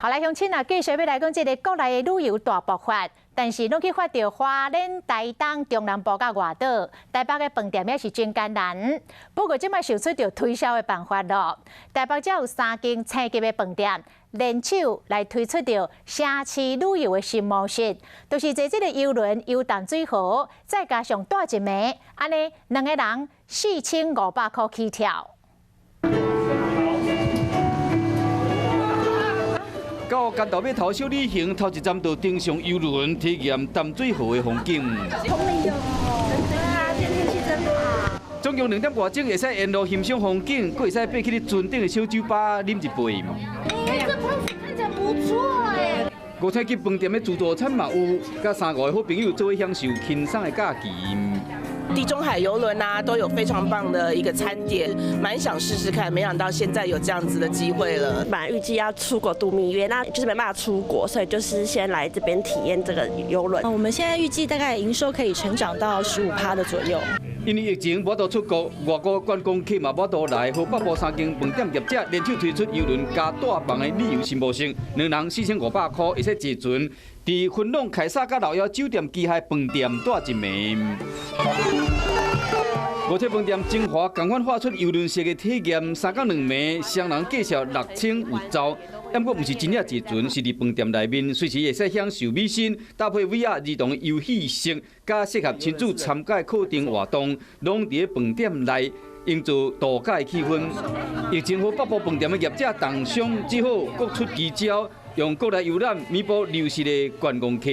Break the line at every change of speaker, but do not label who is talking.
好來，鄉親啊，繼續欲來講這个國內的旅遊大爆發，但是攏去發著花蓮、台東、中南部佮外島，台北的飯店也是真艱難。不過這擺想出著推銷的辦法囉。台北才有三間星級的飯店聯手來推出著城市旅遊的新模式，就是坐這个郵輪遊淡水河，再加上蹛一暝，按呢兩个人4500箍起跳。
到竿頭尾頭小旅行，頭一站就登上郵輪，體驗淡水河的風景。總共2點外鐘，會使沿路欣賞風景，閣會使爬去船頂的小酒吧啉一杯。
欸，這看起來不錯欸。
五星級飯店的自助餐嘛有，佮三五个好朋友做伙享受輕鬆的假期。
地中海郵輪啊，都有非常棒的一個餐點，蠻想試試看。沒想到現在有這樣子的機會了。
本來預計要出國度蜜月，那就是沒辦法出國，所以就是先來這邊體驗這個郵輪。
我們現在預計大概營收可以成長到15趴的左右。
因為疫情無法度出國，外國觀光客嘛無法度來，予北部三間飯店業者聯手推出郵輪加帶房的旅遊新模式，兩人4500箍會使坐船，佇芬朗凱撒佮老爺酒店旗下飯店蹛一暝。五星飯店晶華仝款畫出郵輪式的體驗，3工2暝，雙人價數6000有找。毋過毋是真正坐船，是佇飯店內面隨時會使享受美食，搭配 VR 兒童遊戲室，佮適合親子參加課程活動，攏佇咧飯店內營造度假的氣氛。疫情予北部飯店的業者重傷，只好各出奇招，用國內遊覽彌補流失的觀光客。